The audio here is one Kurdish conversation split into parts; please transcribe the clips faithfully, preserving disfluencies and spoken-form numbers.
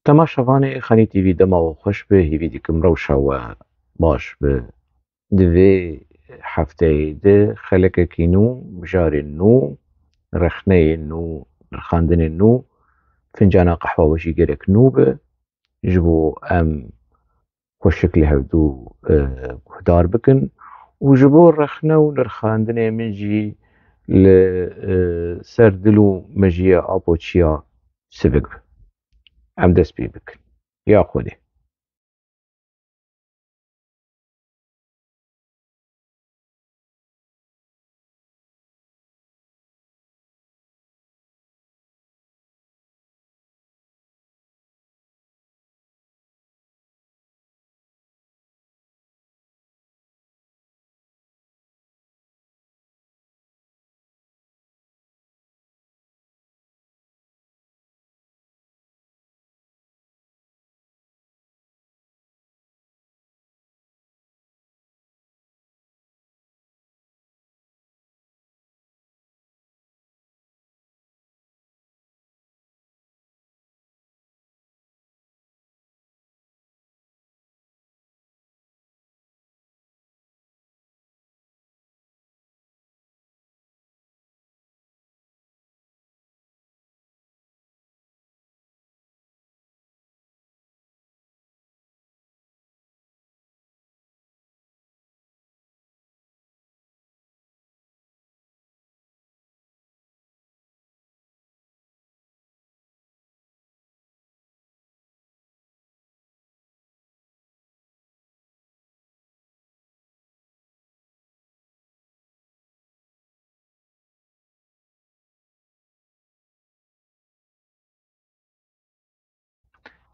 Temaşevanê Xanî T V, dema we xweş be, hêvî dikim rewşa we baş be. Di vê hefteyê de xelekekî nû, mijarên nû, rexneyên nû, nirxandinên nû, fincana qehwa we jî gerek nû be. Ji bo em xweşik li hevdû, e, guhdar bikin û ji bo rexne û nirxandinê min jî li, e, ser dil û mejiyê Apoçiya sivik be. Em dest pê bikin. Ya Xwedê.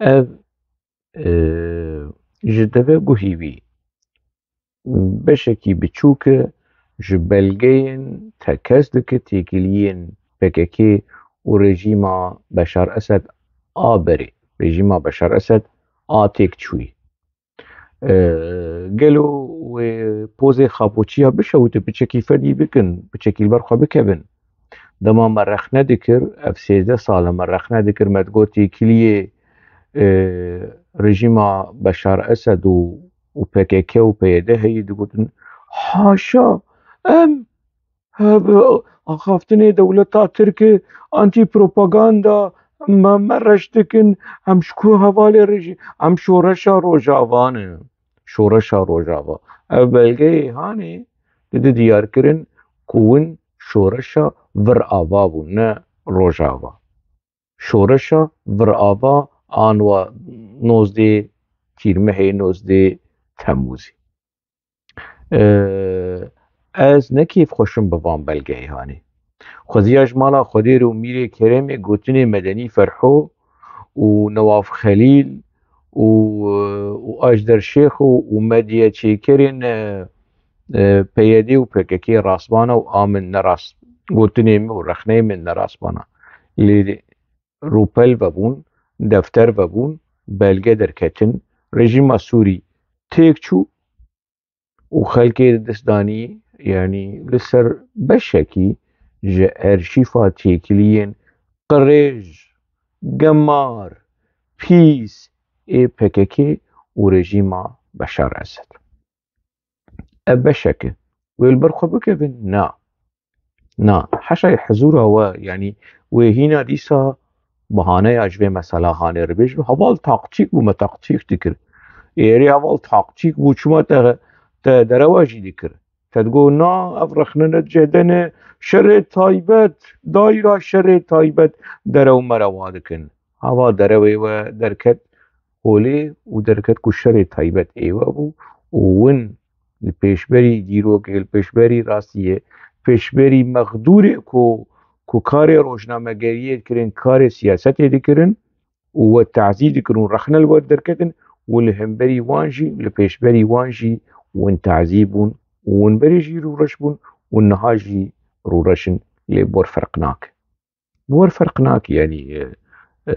Ev, e, ji devê guhî wî beşekî biçûk e ji belgeyên tekez dike têkiliyên P K K û rejîma Beşar Esed a berê, rejîma Beşar Esed a têkçûyî. E, gelo wê pozê xapoçiya bişewite, piçekî fedî bikin, piçekî li ber xwe bikevin? Dema me rexne dikir, ev sêzdeh sal e me rexne dikir, me digot têkiliyê, e, rejîma Beşar Esed û, û P K K û P Y D heye, digotin, haşa, em, he, bi axaftinê dewleta Tirk e, antîpropaganda, me, me reş dikin, em ji ku hevalê rejî-, em şoreşa Rojava ne. Şoreşa Rojava. Ev belgeyê hanê dide diyar kirin ku hûn şoreşa vir ava bûn, ne Rojava. Şoreşa vir ava anwa nozdê Tîrmehê, nozdê Temmûzê. Ee, ez ne kêfxweş im bi van belgeyê hanê. Xweziya ji mala Xwedêr û Mîrê Keremê, gotinê Medenî Ferho û Newaf Xelîl û, û Ajder Şêxo û medya çêkerên, e, e, P Y D û P K K rastbana û a min nerast, gotinê min û rexneyê min nerastbana. Lê rûpel vebûn, defter vebûn, belge derketin, rejîma Sûrî têk çû û xelkê di dest danî, yanî li ser beşekî ji erşîfa têkiliyên qirêj, gemar, pîs ê P K K û rejîma Beşar Esed. Ev beşek e. Wê li ber xwe bikevin? Na. Na. Heşayê hizûra we, yanî wê hîna dîsa bahaneya ji vê mesela hanê re bêjin. Heval taktîk bû, me taktîk dikir. Êrê heval taktîk bû, çima te, te derewa jî dikir? Te digot, na, ev rexne ne cihde ne, şerê taybet, dayra şerê taybet derew merewa dikin. Hava derewê we derket holê û derket ku şerê taybet ê we bû û win li pêşberî dîrokê, li pêşberî rastiyê, pêşberî mexdûrê ku, ku karê rojnamegeriyê dikirin, karê siyasetê dikirin û we tazî dikirin û rexne li we derketin û li hemberî wan jî, li pêşberî wan jî win tazî bûn û win berê jî rûreş bûn û niha jî rûreş in, lê bor ferq nake. Bi wer ferq nake, yanî, e, e,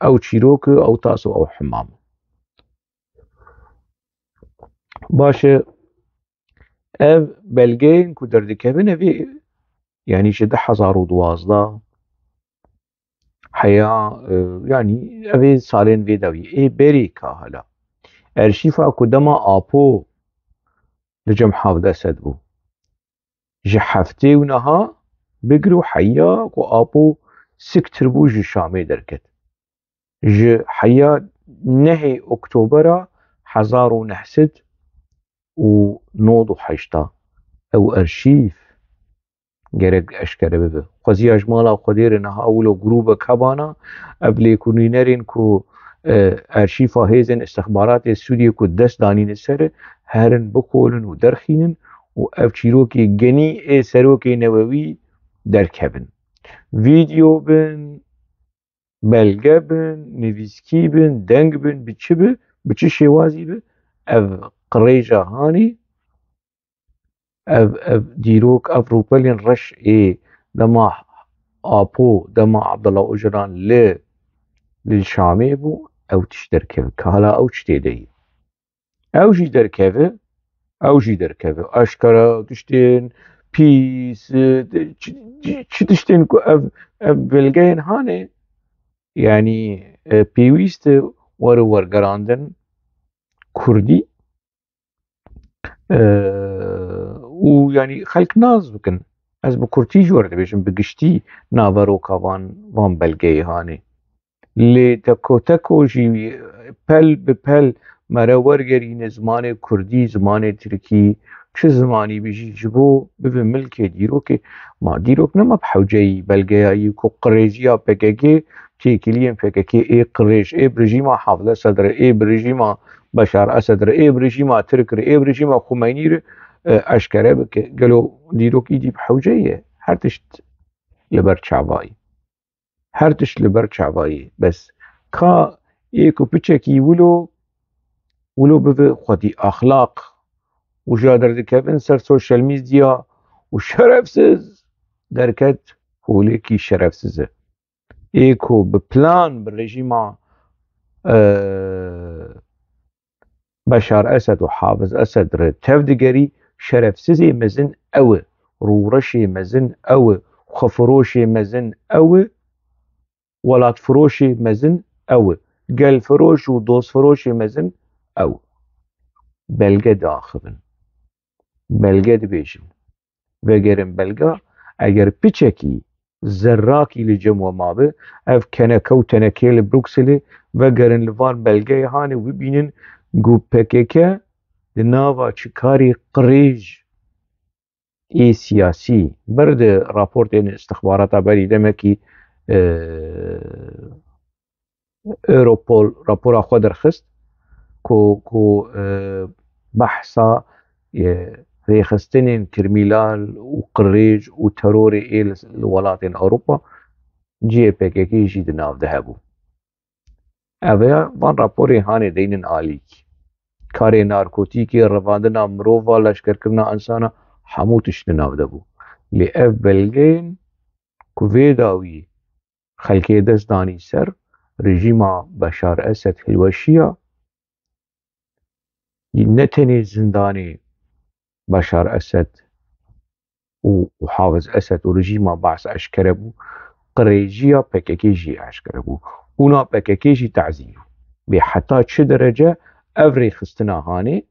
ew çîrok e, ew tas û ew hemam. Baş e, ev belgeyên ku derdikevin, ev ê, yanî ji du hezar û duwazdeh Eya, e, yanî evê salên vê dawî. Ê berê ka hala. Erşîfa ku dema Apo li cem Hafid Esed bû. Ji heftê û niha bigir û heya ku Apo siktir bû ji Şamê derket. Ji heya nehê Oktobera hezar û neh sed û nod û heşta. Ew erşîf gerek eşkere bibe. Xweziya ji mala Xwedê re niha wilo grûbek hebana, ev lêkunînerên ku, e, erşîfa hêzên istixbaratê Sûriyê ku dest danîne ser, herin bikolin û derxînin û ev çîrokê genî ê serokê newewî derkevin. Vîdeo bin, belge bin, nivîskî bin, deng bin, bi çi bi, bi çi şêwazî bi, ev qirêja hanî, ev, ev dîrok, ev rûpelên reş ê dema Apo, dema Abdullah Ocalan li, li Şamê bû, ew tişt derkeve. Ka hala ew çi tê de ye? Ew jî derkeve, ew jî derkeve. Eşkera tiştên pîs, e, çi, çi, çi tiştên ku ev, ev belgeyên hanê, yanî, e, pêwîst e were wergerandin Kurdî, e, û yanî xelk nas bikin. Ez bi kurtî jî were dibêjim, bi giştî naveroka van, van belgeyê hanê. Lê teko teko jî pel bi pel mere wergerîne zimanê kurdî, zimanê tirkî, çi zimanî bijî ji bo bibe milkê dîrokê. Ma dîrok nema bi hewceyî belgeyayî ku qirêjiya P K K, têkiliyên P K K ê qirêj, ê bi rejîma Hafid Esed re, ê bi rejîma Beşar Esed re, ê bi rejîma Tirk re, ê bi rejîma Xumeynî re, e, eşkere bike. Gelo dîrok îdî bi hewce ye? Her tişt li ber çavayî. Her tişt li ber çavayî. Bes ka ê ku piçekî wilo, wilo bibe xwedî axlaq û ji ya derdikevin ser sosyal medya û şerefsiz derket holekî şerefsiz e. Ê ku bi plan, bi rejîma, e, Beşar Esed û Hafiz Esed re tev digerî, şerefsizê mezin ew e, rûreşê mezin ew e, xwefiroşê mezin ew e, welatfiroşê mezin ew e, gelfiroş û dostfiroşê mezin ew e. Belge diaxivin. Belge dibêjin. Vegerin belga, eger piçekî zerrakî li cem we mabe, ev keneke û tenekê li Brukselê, vegerin li van belgeyê hanê û bibînin ku P K K di nava çi karî qirêj ê siyasî ber di raportên istixbarata berî demekî, e, Europol rapora xwe derxist ku, ku, e, behsa, e, rêxistinên krîmînal û qirêj û terorê ê li, li welatên Ewropa cihê P K K jî di nav de hebû. Ev ya van raporê hanê deynin alîk. Karê narkotîkê, revandina mirova, leşkerkirina insana, hemû tişt di nav de bû. Lê ev belgeyên ku vê dawî xelkê dest danî ser rejîma Beşar Esed hilweşiya, ne tenê zindanê Beşar Esed û, û Hafiz Esed û rejîma Baas eşkere bû, qirêjiya P K K jî eşkere bû. Ûna P K K jî tazî bû. Bê heta çi derece ev rêxistina hanê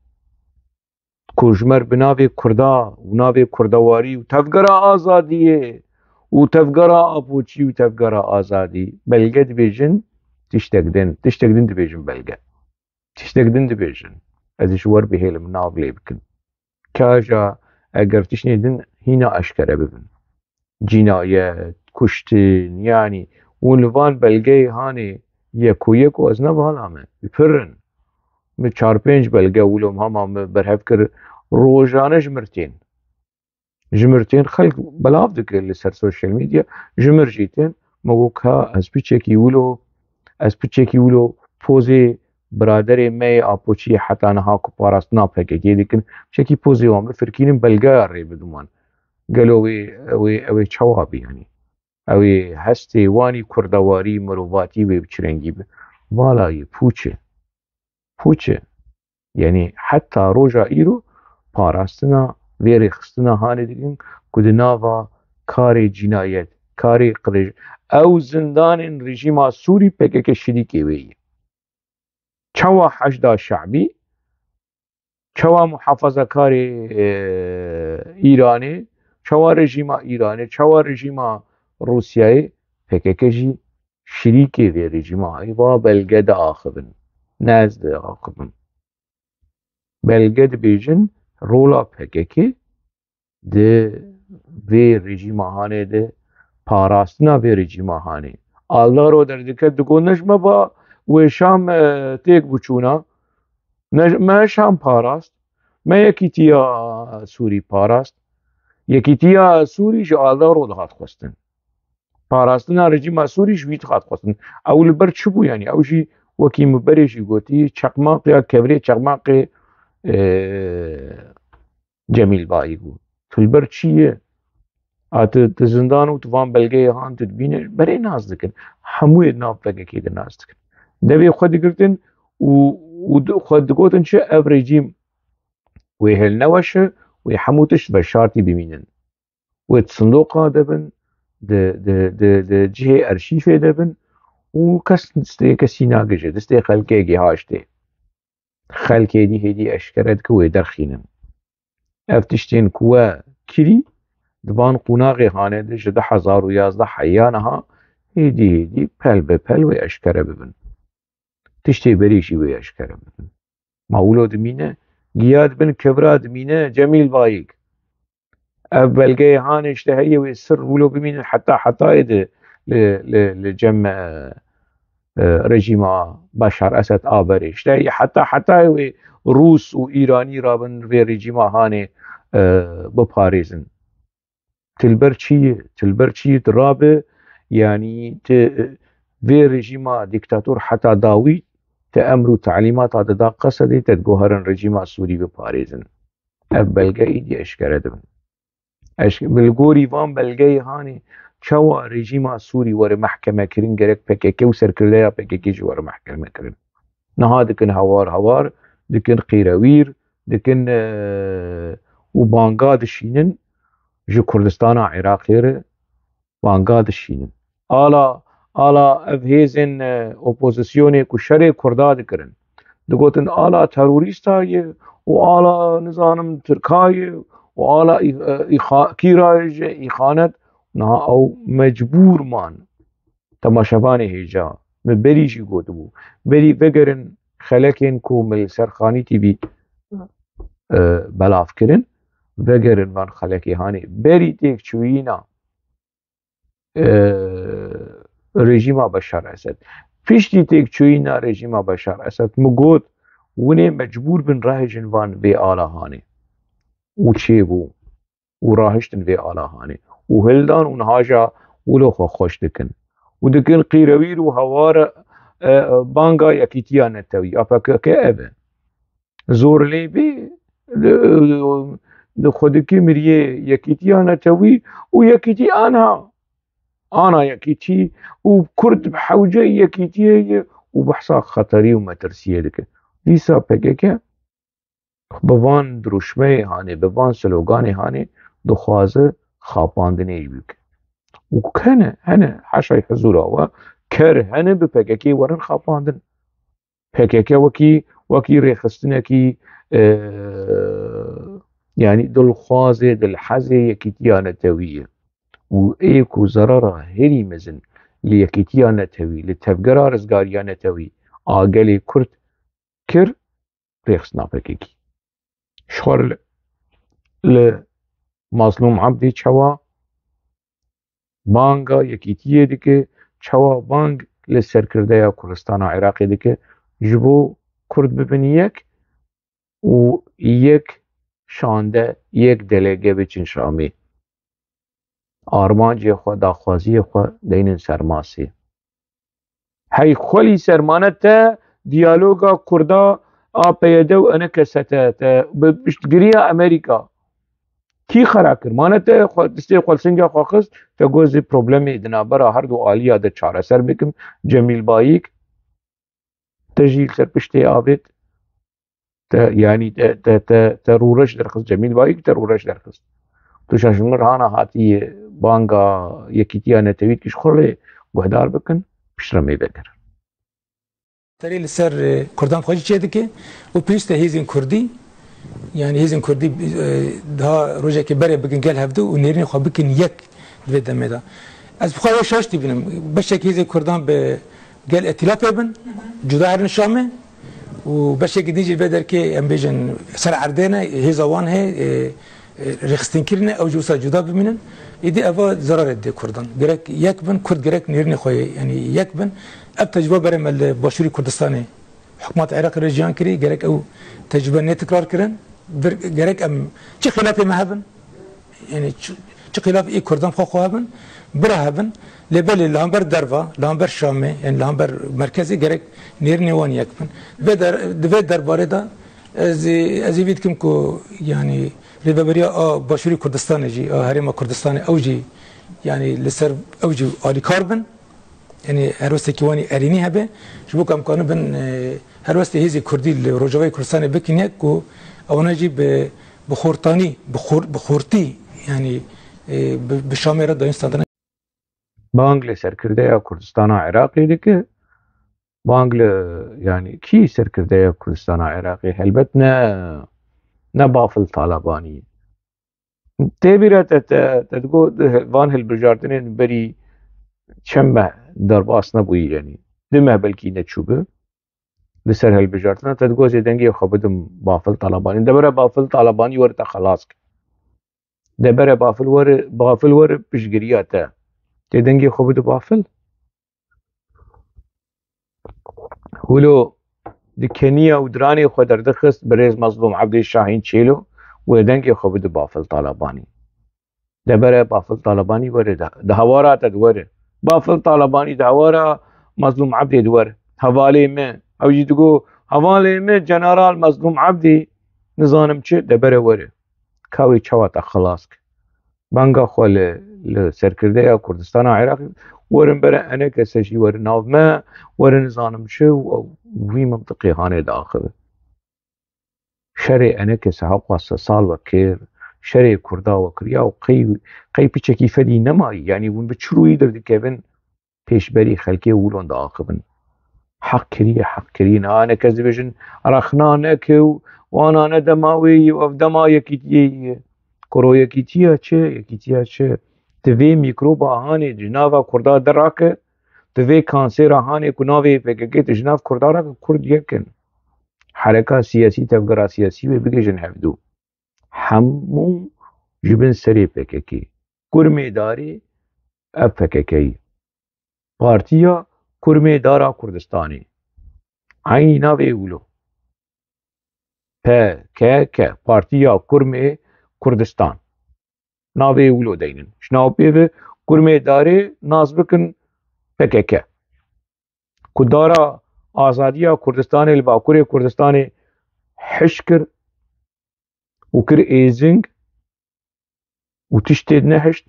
ku ji me re bi navê Kurda û navê Kurdewarî û Tevgera Azadiyê û Tevgera Apoçî û Tevgera Azadî belge dibêjin, tiştek din, tiştek din dibêjin belge. Tiştek din dibêjin. Ez ê ji we re bihêlim nav lê bikim. Kaja eger tiştên din hîna eşkere bibin. Cînayet, kuştin, yanî hûn li van belgeyê hanê yeko yeko ez ne vala me, pir in. Min çar pênc belge wilo hema min berhev kir, rojane ji mir tên. Ji mir tên, xelk belav dike li ser sosyal medya, ji mir jî tên. Me got ka ez piçekî wilo, ez piçekî wilo pozê biraderê me yê Apoçiyê heta niha ku parastina P K K dikin, piçekî pozê wan bifirkînim, belgeya rê bidim wan. Gelo wê, wê, ew ê çawa bî yanî? Ew ê hestê wanî kurdewarî, mirovatî wê bi çi rengî bi? Vala yê pûç e. Pûç e. Yanî heta roja îro parastina vê rêxistina hanê dikin ku di nava karê cînayet, karê qirêj, Ew zindanên rejîma Sûrî P K K şirîkê wê ye. Çawa Heşda Şe'bî, çawa muhafazakarê, e, Îranê, çawa rejîma Îranê, çawa rejîma Rûsyayê, P K K jî şirîkê vê rejîma heye, va belge diaxivin. Ne ez diaxivim. Belge dibêjin rola P K K di vê rejîma hanê de, parastina vê rejîma hanê. Aldaro derdike, digot, ne ji me ba wê Şam, e, têk biçûna, ne ji, me Şam parast, me yekîtiya Sûrî parast. Yekîtiya Sûrî ji Aldaro dihat xwestin. Parastina rejîma Sûrî ji wî dihat xwestin. Ew li ber çi bû, yanî? Ew jî wekî min berê jî gotî, çeqmaq ya kevirê çeqmaqê, e, Cemîl Bayik bû. Tu li ber çi yî? A tu, tu zindan û tu van belgeyê han tu dibîne, berê nas dikin. Hemûyê di nav P K K de nas dikin. Devê xwe digirtin û, û di, xwe digotin çi, ev rejîm wê hilneweşe, wê hemû tişt veşartî bimînin. Wê di sindoqa de bin, di, di, di, di cihê erşîfê de bin û kes distê kesî nagije, distê xelkê giha ji tê. Xelkê dî hêdî eşkere dike wê derxînin. Ev tiştên ku we kirî, di van qonaxê hanê de ji du hezar û yazdeh heya niha hêdî hêdî pel be pel wê eşkere bibin. Tiştê berê jî wê eşkere bibin. Ma wilo dimîne, giya di bin kevira dimîne, Cemîl Bayik. Ev belgeyê hanê işte heye wê sir wilo bimînin heta hetayê de li, li, li cem, e, e, rejîma Beşar Esed a berê. İşte heta hetayê wê Rûs û Îranî rabin vê rejîma hanê, e, biparêzin. Tu li ber çi yî? Tu li ber çi yî? Tu rabe, yanî tu, e, vê rejîma dîktator heta dawî te emr û talîmata dida Qesedê, te digot herin rejîma Sûrî biparêzin. Ev belge êdî eşkere dibin. Eş-, bi li gorî van belgeyê hanê çawa rejîma Sûrî were mehkeme kirin, gerek P K K û serkirdeya P K K jî were mehkeme kirin. Niha dikin hawar hawar, dikin qîrewîr, dikin, e, û banga dişînin ji Kurdistana Iraqê re banga dişînin. Ala, ala ev hêzên, e, opozisyonê ku şerê Kurda dikirin, digotin ala terorîsta ye û ala, nizanim, Tirka ye û ala î-, e, îxa-, kîra ye ji îxanet. Niha ew mecbûr man. Temaşevanê hêja, min berî jî gotibû, berî vegerin xelekên ku min li ser Xanî T V, e, belav kirin, vegerin van xelekê hanê. Berî têkçûyîna, e, rejîma Beşar Esed. Piştî têkçûyîna rejîma Beşar Esed, min got, winê mecbûr bin rahêjin van vê ala hanê. Û çêbû. Û rahiştin vê ala hanê. Û hildan û niha ja wilo xwe xweş dikin. Û dikin qîrewîr û hawar, e, banga Yekîtiya Netewî, ya P K K ev e. Zor lê bê, di, di xwe dike miriyê Yekîtiya Netewî û Yekîtî anha. Ana Yekîtî û Kurd bi hewce Yekîtiyê ye û behsa xeterî û metirsiyê dike. Dîsa P K K bi van dirûşmeyê hanê, bi van sloganê hanê dixwaze xapandinê jî bike. Û hene, hene, heşay hizûra we, ker hene bi P K K werin xapandin. P K K wekî, wekî rêxistinekî, e, yanî dilxwazê, dilhezê Yekîtiya Netewî ye. Û ê ku zerara herî mezin li Yekîtiya Netewî, li Tevgera Rizgariya Netewî a gelê Kurd kir, rêxistina P K K. Ji xwe li, li Mazlûm Ebdî çawa banga Yekîtiyê dike, çawa bang li serkirdeya Kurdistana Iraqê dike, ji bo Kurd bibin yek û yek şande, yek delege biçin Şamê. Armancê xwe, daxwaziyê xwe deynin ser masê. Hey xwelî ser mane te diyaloga Kurda A P Y D û N K S te, te bi piştgiriya Amerîka kî xera kir? Mane te xwe, distê xwe li singa xwe xist, te got, ez ê problemê di navbera her du aliya de çareser bikim. Cemîl Bayik, te jî li ser piştê avêt. Te, yanî te, te, te, te rûreş derxist, Cemîl Bayik te rûreş derxist. Tu şaşmir hana hatî banga Yekîtiya Netewî dikî, ji xwe lê guhdar bikin, piştre mêvekirin. Serê li ser, e, Kurdan xwe jî çêdike û pêwîst e hêzên Kurdî, yanî hêzên Kurdî, e, daha rojekê berê bikin gel hevdu û nêrînê xwe bikin yek di vê demê de. Ez bi xwe wê şaş dibînim. Beşek hêzên Kurdan bi gel îtîlafê bin, cuda herin Şamê û beşekî din jî li vê derkê, em bêjin, ser erdê ne, hêza wan heye, e, e, rêxistinkirin e, ew jî wisa cuda bimînin. Êdî eva zerarê didê Kurdan. Gerek yek bin, Kurd gerek nêrînê xwe, yanî yek bin. Ev tecrûbe berê me li Başûrê Kurdistanê, hikûmeta Iraqê re jiyan kirî, gerek ew tecrûbe nêtikrar kirin. Bir, gerek em çi xîlafê me hebin, yanî çi, çi xîlaf ê Kurdan xwe xwe hebin, bira hebin. Lê belê li hember derva, li hember Şamê, yanî li hember merkezê gerek nêrînê wan yek bin. Vê der-, di vê derbarê de ez ê, ez ê vî dikim ku, yanî, Rêveberiya a Başûrê Kurdistanê jî, a Herêma Kurdistanê, ew jî, yanî, li ser ew jî alîkar bin. Yanî helwestekî wan ê erênî hebe, ji bo ku em kanibin, e, helwestê hêzê Kurdî li Rojavayê Kurdistanê bikin yek ku ewana jî bi, bi xortanî, bi xor-, bi xortî, yanî, e, bi, bi Şamê re dayîn standine. Bang li serkirdeya Kurdistana Iraqê dike, bang li, yanî, kî serkirdeya Kurdistana Iraqê? Helbet ne, ne Bafil Talabanî. Tê bîra te, te, te digot, van hilbijartinên berî çend meh derbas nebûyî, yanî du meh belkî neçûbi. Li ser hilbijartina te digot, ez ê dengê xwe bidim Bafil Talabanî. Debere Bafil Talabanî were te xelas kir. Debere Bafil were, Bafil were piştgiriya te. Tê dengê xwe bide Bafil. Wilo di keniya û diranê xwe derdixist birêz Mezlûm Ebdê Şahîn Çêlo, wê dengê xwe bide Bafil Talabanî. Debere Bafil Talabanî were de, di hawara te de were. Bafil Talabanî di hawara Mezlûm Ebdê de were. Hevalê me, ew jî digo, hevalê me General Mezlûm Ebdê, nizanim çi, debere were. Ka wê çawa te xelas kir? Banga xwe li, li serkirdeya Kurdistana Iraqê, werin bere enekese jî werin nav me, werin nizanim çi û ew wî mintiqê hanê diaxive. Şerê enekese hewqa sed sal we kir, şerê Kurda we kir, ya qey, qey piçekî fedî nemayî, yanî hûn bi çi rûyî derdikevin? Pêşberî xelkê û wilon diaxivin. Heq kiriye, heq kiriye. Niha ne kes dibêjin, rexna neke û wana ne dema wê ye û ev dema yekîtiyê ye. Kuro yekîtiya çi? Yekîtiya çi? Ti vê mîkroba hanê di nava Kurda derake, ti vê kansêra hanê ku navê P K K ti ji nav Kurda rake, Kurd yek in. Hereka siyasî, tevgera siyasî wê bigihîjin hevdû. Hemû ji bin serê P K K. Kurmê darê ev P K K ye. Partiya Kurmê Dara Kurdistanê. Eynî navê wilo. P K K, Partiya Kurmê Kurdistan. Navê wilo deynin. Ji nav pê ve Kurmê Darê nas bikin P K K. Ku dara azadiya Kurdistanê li Bakurê Kurdistanê hiş kir û kir êzing û tiştê nehişt,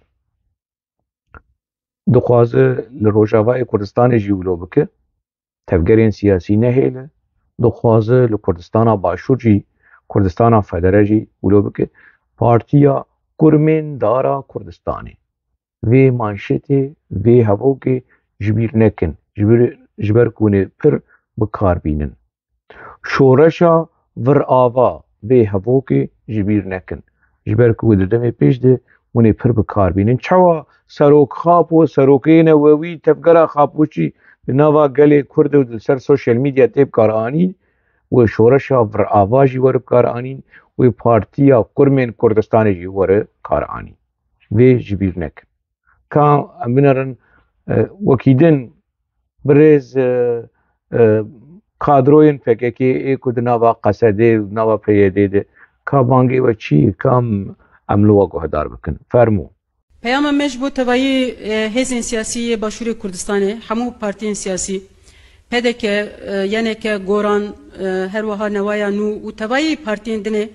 dixwaze li Rojavayê Kurdistanê jî wilo bike, tevgerên siyasî nehêle, dixwaze li Kurdistana Başûr jî, Kurdistana Federe jî wilo bike. Partiya Kurmên Dara Kurdistanê. Vê manşetê, vê hevokê ji bîr nekin, ji ber, ji ber ku hûn ê pir bi kar bînin. Şoreşa virava vê hevokê ji bîr nekin. Ji ber ku di demê pêş de hûn ê pir bi kar bînin. Çawa serok Xapo, serokê neteweyî, tevgera Xapoçî di nava gelê Kurd û di ser sosyal medya tê bi kar anîn, wê şoreşa virava jî were bi kar anîn, wê Partiya Kurmên Kurdistanê jî were kar anîn. Vê ji bîr nekin. Ka em binerin, e, wekî din birêz, e, e, kadroyên P K K ê ku di nava Qesedê û nava P Y D de, ka bangê we çi ye, ka em, em li we guhdar bikin. Fermû. Peyama me ji bo tevayî, e, hêzên siyasî yê Başûrê Kurdistanê, hemû partiyên siyasî, P D K, e, Y N K, Goran, e, her wiha Newaya Nû û tevayî partiyên din e.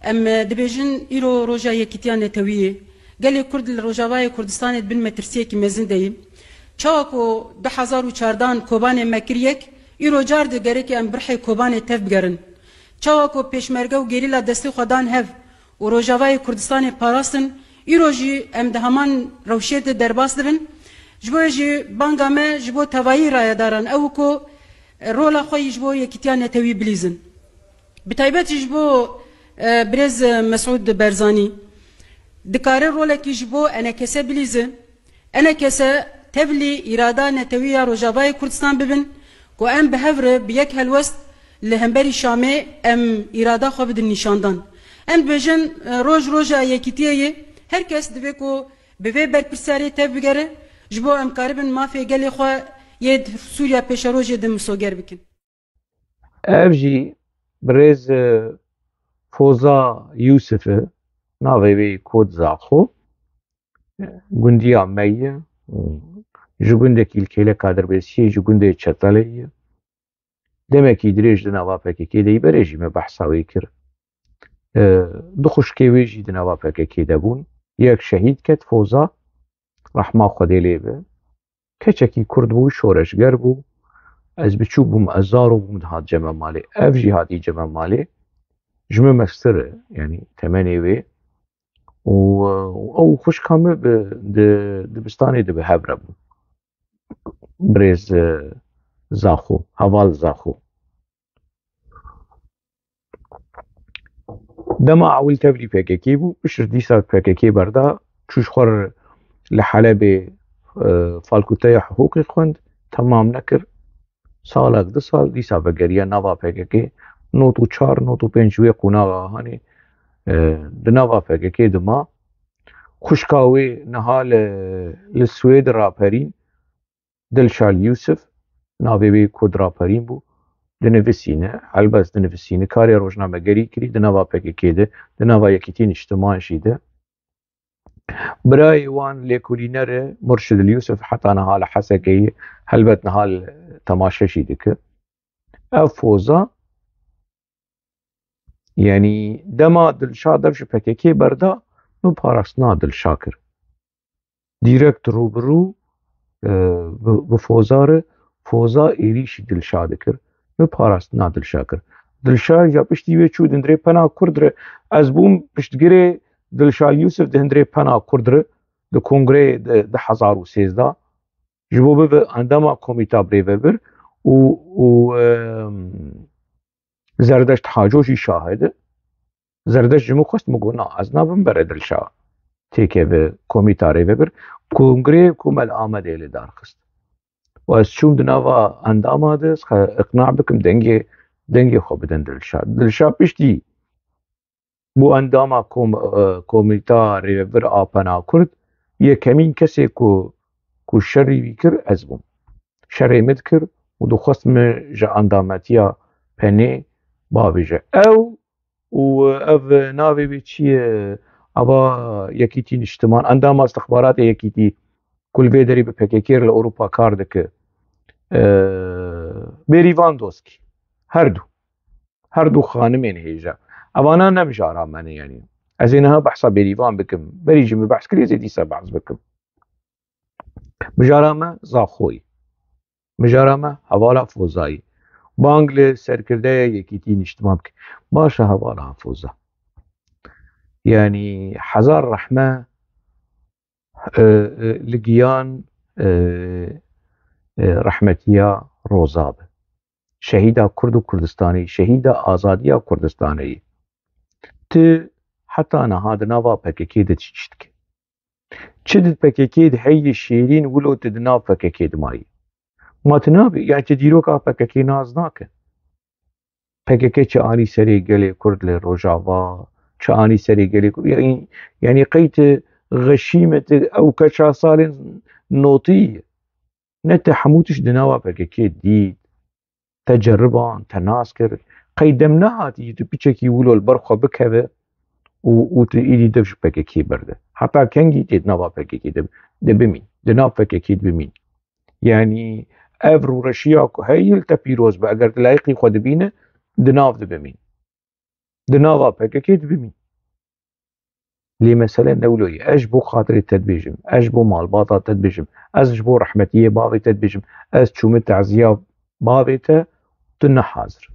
Em, e, dibêjin îro roja yekîtiya netewî ye. Gelê Kurd li Rojavayê Kurdistanê di bin metirsiyekî mezin de ye. Çawa ku du hezar û çardan Kobanê me kir yek, îro car di gerekê em bi rihê Kobanê tev bigerin. Çawa ku pêşmerge û gerîla destê xwe dan hev û Rojavayê Kurdistanê parastin, îro jî em di heman rewşê de derbas dibin. Ji bo jî banga me ji bo tevayî rayedaran ew ku rola xwe yî ji bo yekîtiya netewî bilîzin. Bi taybet jî ji bo, e, birêz, e, Mesûd Berzanî dikare rolekî ji bo enekese bilîze. Enekese tevlî îrada netewî ya Rojavayê Kurdistan bibin ku em bi hev re bi yek helwest li hemberî Şamê em îrada xwe bidin nîşandan. Em dibêjin, e, roj roja yekîtiyê ye. Her kes divê ku bi vê berpirsiyarê tev bigere, ji bo em karibin mafê gelê xwe yê di Sûriya pêşerojê de misoger bikin. Ev jî birêz, e, Foza Yûsif e, navê wê yê Kod Zaxo, e, gundiya me ye, ji gundekî li kêleka Dirbêsiyê, ji gundê Çetelê ye. Demekî dirêj di nava P K K de yî, berê jî me behsa wê kir. E, du xwişkê wê jî di nava P K K de bûn. Yek şehîd ket, Foza, rehma Xwedê lê be. Keçekî Kurd bû, şoreşger bû. Ez biçûk bûm, ez zaro bûm, dihat cem me malê. Ev jî hatî cem me malê. Ji min mestir e, yanî temenê wê. Û, û ew xwişka min bi, di dibistanê de bi hev re bûn. Birêz, e, Zaxo, heval Zaxo. Dema ewil tevlî P K K bû, pişt dîsa P K K berda, çû ji xwe re li Helebê, e, falkuteya hiqûqê xwend, temam nekir. Salek, du sal, dîsa vegeriya nava P K K, nod û çar, nod û pênc wê qonaxa hanê, e, di nava P K K de ma. Xwişka wê niha li, li Swêd raperîn, Dilşal Yûsif, navê wê Kurd raperîn bû, dinivisîne, helbest dinivisîne, karê rojnamegerî kirî, di nava P K K de, di nava Yekîtî Niştiman jî de. Birayê wan lêkolîner e, Murşid Yûsif, heta niha li Hesekê ye, helbet niha li temaşe jî dike. Ev Foza, yanî dema Dilşad ev ji P K K berda, min parastina Dilşa kir. Direkt rû bi rû, e, bi, bi Foza re, Foza êrîşî Dilşa dikir. Min parastina Dilşa kir. Dilşa ya piştî wê çû di hundirê Pena Kurd re. Ez bûm piştgirê Dilşa Yûsif di hundirê Pena Kurd re, di kongreyê di, di hezar û sêzdeh. Ji bo bibe endama komîta birêvebir û, û, e, Zerdeşt Haco jî şahid e. Zerdeşt ji min xwest, min got, na, ez nabim bere Dilşa têkeve komîta rêvebir. Kongreyê ku me li Amedê li dar xist. Û ez çûm di nava endama de, ez xwe iqna bikim, dengê, dengê xwe bidin Dilşa. Dilşa piştî bû endama kom-, e, komîta rêvebir a Pena Kurd, yekemîn kesê ku, ku şerî wî kir, ez bûm. Şerê min dikir û dixwest min ji endametiya Penê bavêje. Ew û ev navê wê çi ye? Ava Yekîtî Niştiman, endama istixbaratê Yekîtî, ku li vê derê bi P K K re li Ewropa kar dike. Ee, Bêrîvan Doskî. Her du. Her du xanimên hêja. Evana ne mijara me ne, yanî. Ez ê niha behsa Bêrîvan bikim. Berî jî min behs kiriye, ez ê dîsa behs bikim. Mijara me Zaxoyî. Mijara me hevala Fozayî. Bang li serkirdeya Yekîtî Niştiman bike. Baş e hevala Foza. Yanî hezar rehme, e, e, li giyan, e, e, rehmetiya Roza be. Şehîda Kurd û Kurdistanê, şehîda azadiya Kurdistanê ye. Tu heta niha di nava P K K de çi tişt dike? Çi di P K K de heye şêrîn wilo tu di nav P K K de mayî? Ma tu nabî, yani tu dîroka P K K nas nake. P K K çi anî serê gelê Kurd li Rojava, çi anî serê gelê Kurd, yani, yani qey tu xeşîme tu ew keça salên notî ye. Ne te hemû tişt di nava P K K dît, te ceriban, te nas kir. Qey dem nehatî tu piçekî wilo li ber xwe bikeve û, û tu îdî dev ji P K K berde. Heta kengî tê di nava P K K de, de bimîn. Di nav P K K de bimîn. Yanî ev rûreşiya ku heye li te pîroz be, eger tu layiqî xwe dibîne, di nav de bimîn. Di nava P K K de bimîn. Lê mesele ne wilo ye. Ez ji bo xatirê te dibêjim. Ez ji bo malbata te dibêjim. Ez ji bo rehmetiyê bavê te dibêjim. Ez çûme teziya bavê te, tu ne hazir.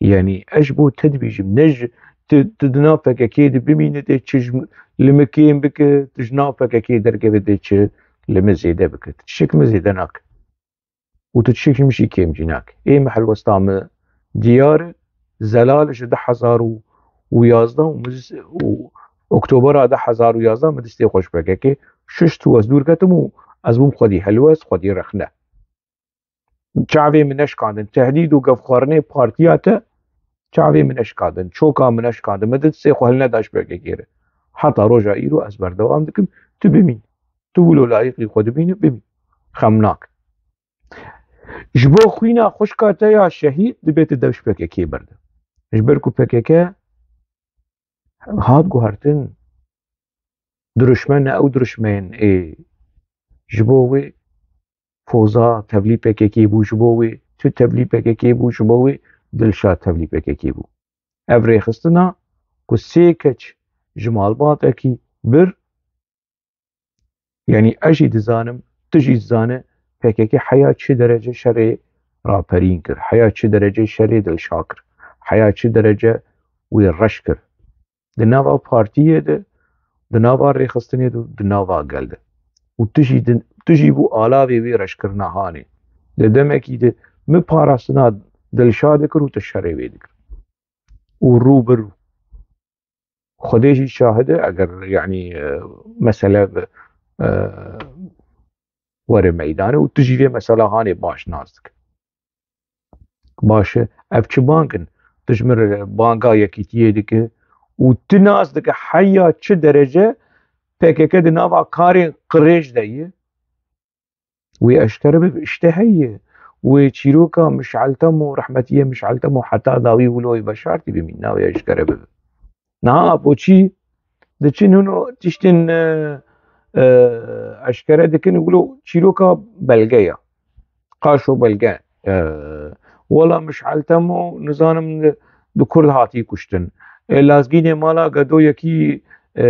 Yanî ez ji bo te dibêjim. Ne ji, tu, tu di nav P K K de bimîne, tê çi ji, Li min kêm bike, tu ji nav P K K derkeve dê çi, li min zêde bike. Tu tiştek min zêde nake. Û tu tiştek ji min jî kêm jî nake. Ê min helwesta min diyar e, zelal ji du hezar û yazdeh û min dis-, û oktobera du hezar û yazdeh min distê xwe ji P K K şişt û ez dûr ketim û ez bûm xwedî helwest, xwedî rexne. Çavê min neşkandin. Tehdîd û gefxwarinê partiya te çavê min neşkandin. Çoka min neşkandin. Min di distê xwe hilneda ji P K K re. Heta roja îro ez berdewam dikim. Tu bimîn. Tu wilo layiqî xwe dibînî, bimîn. Xem nake. Ji bo xwîna xwişka te ya şehîd dibê tu dev ji P K K berde. Ji ber ku P K K hat guhertin, diruşmen ne ew diruşmeyên ê ji bo wê Foza tevlî P K K bû, ji bo wê tu tevlî P K K bû, ji bo wê Dilşad tevlî P K K bû. Ev rêxistina ku sê keç ji malbatekî bir, yanî ez jî dizanim, tu jî dizane, P K K heya çi derece şerê raperîn kir, heya çi derece şerê dilşa kir, heya çi derece wê reş kir. Di nava partiyê de, di nava rêxistinê de, di nava gel de. Û tu jî din, tu jî bû alavê wê reşkirina hanê. Di demekî de min parastina dilşa dikir û tu şerê wê dikir. Û rû bi rû. Xwedê jî şahid e, eger, yanî, e, mesele bi, e, were meydanê û tu jî vê mesela hanê baş nas dike. Baş e, ev çi bang in? Tu ji min re banga yekîtiyê dike û tu nas dike heya çi derece P K K di nava karên qirêj de ye. Wê eşkere bibe, işte heye. Wê çîroka Mişel Temo, rehmetiyê Mişel Temo heta dawî wilo wê veşartî bimîn, na wê eşkere bibe. Niha Apoçî diçin hino tiştên, e, e, eşkere dikin, wilo çîroka belge ya. Qaşo belge. E, wela Mişel Temo, nizanim, di Kurd hatî kuştin. E, Lazgînê mala Gedo yekî, e,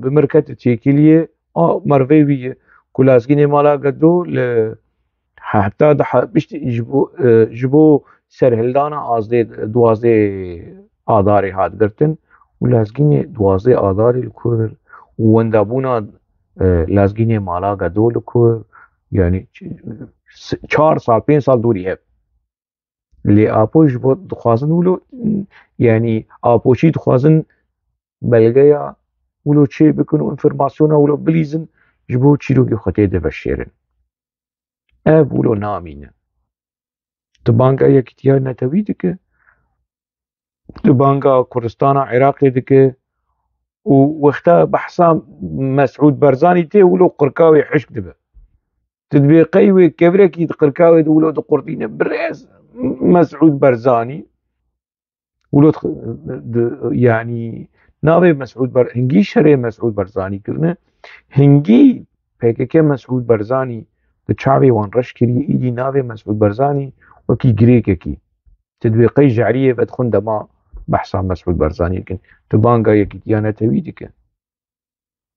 bi mir kete têkiliyê, a, mervê wî ye. Ku Lazgînê mala Gedo li heta di he-, piştî ji bo, e, ji bo serhildana azdê, duwazdê adarê hat girtin û Lazgînê duwazdê adarê li kur û wendabûna, e, Lazgînê mala Gedo li kur, yanî ç-, s-, çar sal, pênc sal dûrî hev. Lê Apo ji bo dixwazin wilo, yanî Apoçî dixwazin belgeya wilo çê bikin û înformasyona wilo bilîzin ji bo çîrokê xwe tê de veşêrin. Ev wilo namîne. Tu banga Yekîtiya Netewî dike, tu banga Kurdistana Iraqê dike û wexta behsa Mesûd Barzanî tê wilo qirka wê hişk dibe. Tu dibê qey wê kevirekî di qirka wê de wilo diqurtîne. Birêz Mesûd Barzanî wilo di, di, yanî navê Mesûd Bar-, hingî şerê Mesûd Barzanî kirine, hingî P K K Mesûd Barzanî di çavê wan reş kiriye, îdî navê Mesûd Barzanî wekî girêkekî. Tu dibê qey jehriyê vedixwin dema behsa Mesûd Barzanî dikin. Tu banga Yekîtiya Netewî dike.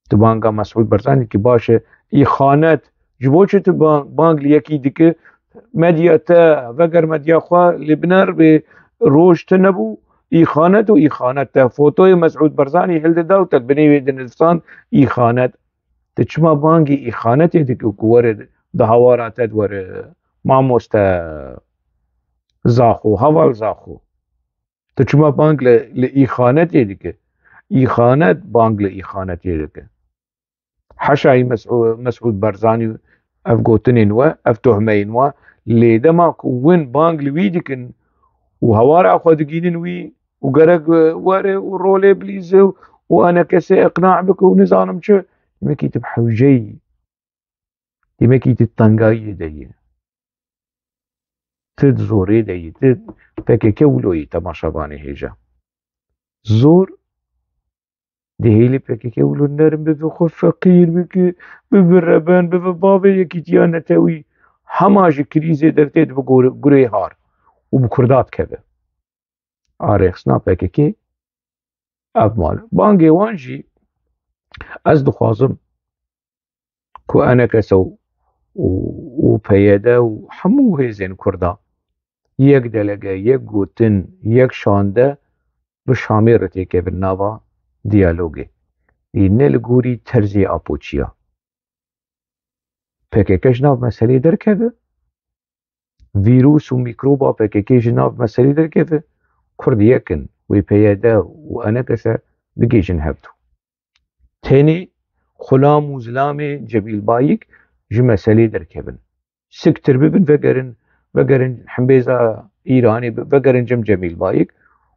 Tu banga Mesûd Barzanî dikî, baş e, îxanet. Ji bo çi tu ba-, bang li yekî dike? Medya te, veger medya xwe lê biner bê roj tune bû, îxanet û îxanet te. Fotoyê Mesûd Barzanî hildida û te binê wê dinivîsand îxanet. Tu çima bangî îxanetê dike ku were di hawara te de were mamoste Zaxo, heval Zaxo? Tu çima bang li, li îxanetê dike? Îxanet bang li îxanetê dike. Heşayî Mesû-, Mesûd Barzanî ev gotinên we, ev tohmeyên we, lê dema ku win bang li wî dikin û hawara xwe digînin wî û gerek were û rolê bilîze û, û enekesê iqna bike û nizanim çi, demekî tu bi hewceyî. Demekî tu tengayiyê de yî. Tu di zorê de yî. Tu P K K wilo yî, temaşevanê hêja. Zor dihêlî P K K wilo nerm bibe, xwe feqîr bike, bibe reben, bibe bavê Yekîtiya Netewî. Hema ji krîzê dertê dibe gore-, gurê har û bi Kurda dikeve. A rêxistina P K K ev mal. Bangê wan jî ez dixwazim ku enekese û, û, û P Y D û hemû hêzên Kurda yek delege, yek gotin, yek şande bi Şamê re têkevin nava diyalogê. Lê ne li gorî terzê apoçiya. P K K ji nav meselê derkeve, vîrus û mîkroba P K K ji nav meselê derkeve, Kurd yek in, wê P Y D û E N K S bigihêjin hevdû. Tenê xulam û zilamê Cemîl Bayik ji meselê derkevin. Siktir bibin, vegerin, vegerin himbêza Îranê, vegerin cem Cemîl Bayik,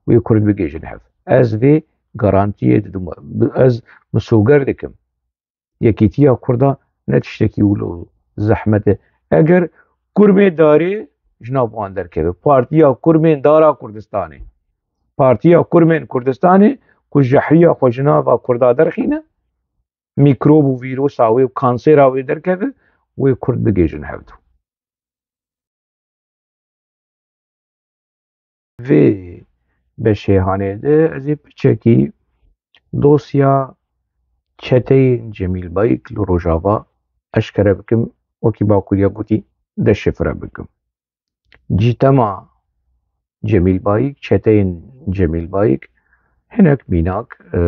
wê Kurd bigihêjin hev. Ez vê garantiyê didim, ez misoger dikim. Yekîtiya Kurda ne tiştekî wilo zehmet e. Eger kurmê darê ji nav wan derkeve, Partiya Kurmên Dara Kurdistanê, Partiya Kurmên Kurdistanê ku jehriya xwe ji nava Kurda derxîne, mîkrob û vîrusa wê û kansêra wê derkeve, wê Kurd bigihêjin hevdû. Vê beşê hanê de ez ê piçekî dosya çeteyên Cemîl Bayik li Rojava eşkere bikim, wekî Bakuriya gotî deşifre bikim. Cîtema Cemîl Bayik, çeteyên Cemîl Bayik, hinek mînak, e,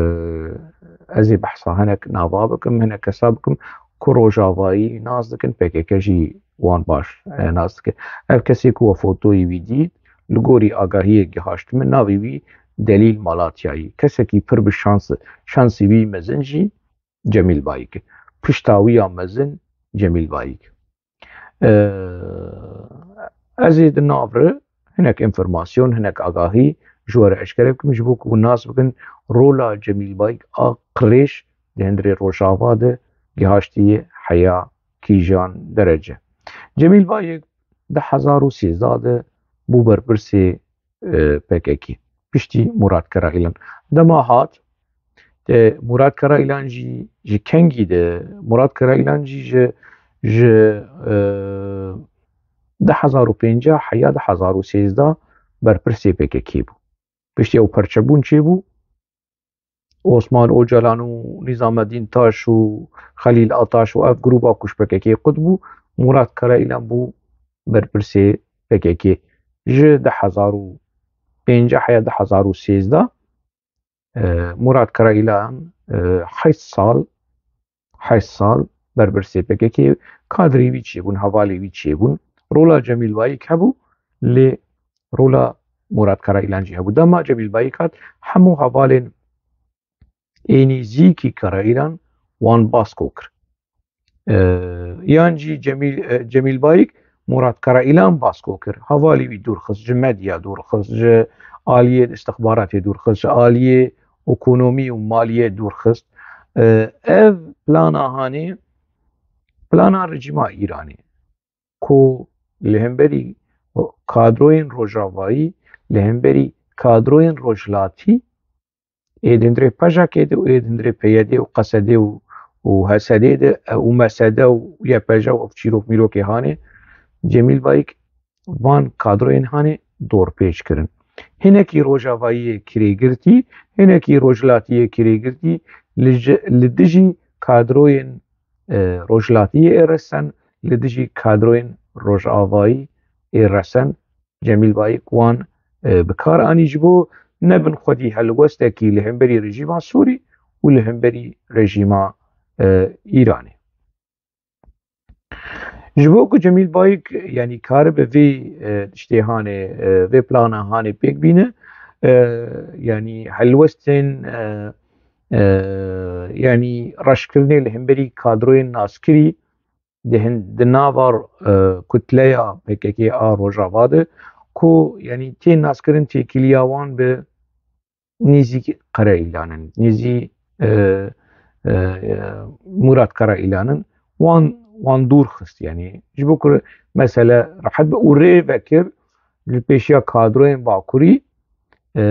ez ê behsa hinek nava bikim, hinek kesa bikim ku rojavayî nas dikin, P K K jî wan baş, e, nas dike. Ev kesê ku we fotoyê wî dît, li gorî agahiyê gihaşt min, navê wî Delîl Malatyayî. Kesekî pir bi şans, şansî wî mezin jî Cemîl Bayik e. Pişta wî ya mezin Cemîl Bayik. Ee, Ez ê di nav re hinek înformasyon, hinek agahî ji we re eşkere bikim, ji bo ku hûn nas bikin rola Cemîl Bayik a qirêj di hundirê Rojava de gihaştiye heya kîjan derece. Cemîl Bayik di hezar û sêzdeh de bû berpirsê, e, P K K. Piştî Murat Karayilan. Dema hat, e, Murat Karayilan jî ji kengî de, Murat Karayilan jî ji, ji, e, du hezar û pêncî heya du hezar û sêzdeh berpirsê P K K bû. Piştî ew perçebûn çêbû, Osman Ocalan û Nîzamedîn Taş û Xelîl Ataş û ev grûba ku ji P K K qut bû, Murat Karayilan bû berpirsê P K K. Ji du hezar û pêncî heya du hezar û sêzdeh, e, Murat Karayilan, e, heşt sal, heşt sal berpirsê P K K, kadrê wî çêbûn, hevalê wî çêbûn. Rola Cemîl Bayik hebû, lê rola Murat Karayilan jî hebû. Dema Cemîl Bayik hat, hemû hevalên ê nêzîkî Karayilan wan basko kir. E, yan jî Cemîl, e, Cemîl Bayik Murat Karayilan basko kir. Hevalê wî dûr xist, ji medya dûr xist, ji aliyê istixbaratê dûr xist, ji aliyê ekonomî û maliyê dûr xist. E, ev plana hanê, plana rejîma Îranê, ku li hemberî kadroyên rojavayî, li hemberî kadroyên rojhilatî, ê di hundirê P J Kê de û ê di hundirê P Y D û Q S D û, û H S D de, e, û M S D û Y P J û ev çîrok mîrokê hanê, Cemîl Bayik van kadroyên hanê dorpêç kirin. Hinekî rojavayiyê kirêgirtî, hinekî rojhilatiyê kirêgirtî li ji, li dijî kadroyên, e, rojhilatiyê ê resen, li dijî kadroyên rojavayî ê resen, Cemîl Bayik wan, e, bi kar anî ji bo nebin xwedî helwestekî li hemberî rejîma Sûrî û li hemberî rejîma, e, Îranê. Ji bo ku Cemîl Bayik, yanî, karibe vê, e, tiştê hanê, e, vê plana hanê pêk bîne, e, yanî, helwestên, e, e, yanî, reşkirinê li hemberî kadroyên naskirî di hin-, di nava, e, kutleya P K K a Rojava de, ku, yanî, tê naskirin têkiliya wan bi nêzî Karayilan in, nêzî, e, e, e, Murat Karayilan in, wan, wan dûr xist. Yanî, ji bo ku mesele rehet be û rê vekir li pêşiya kadroyên Bakurî, e,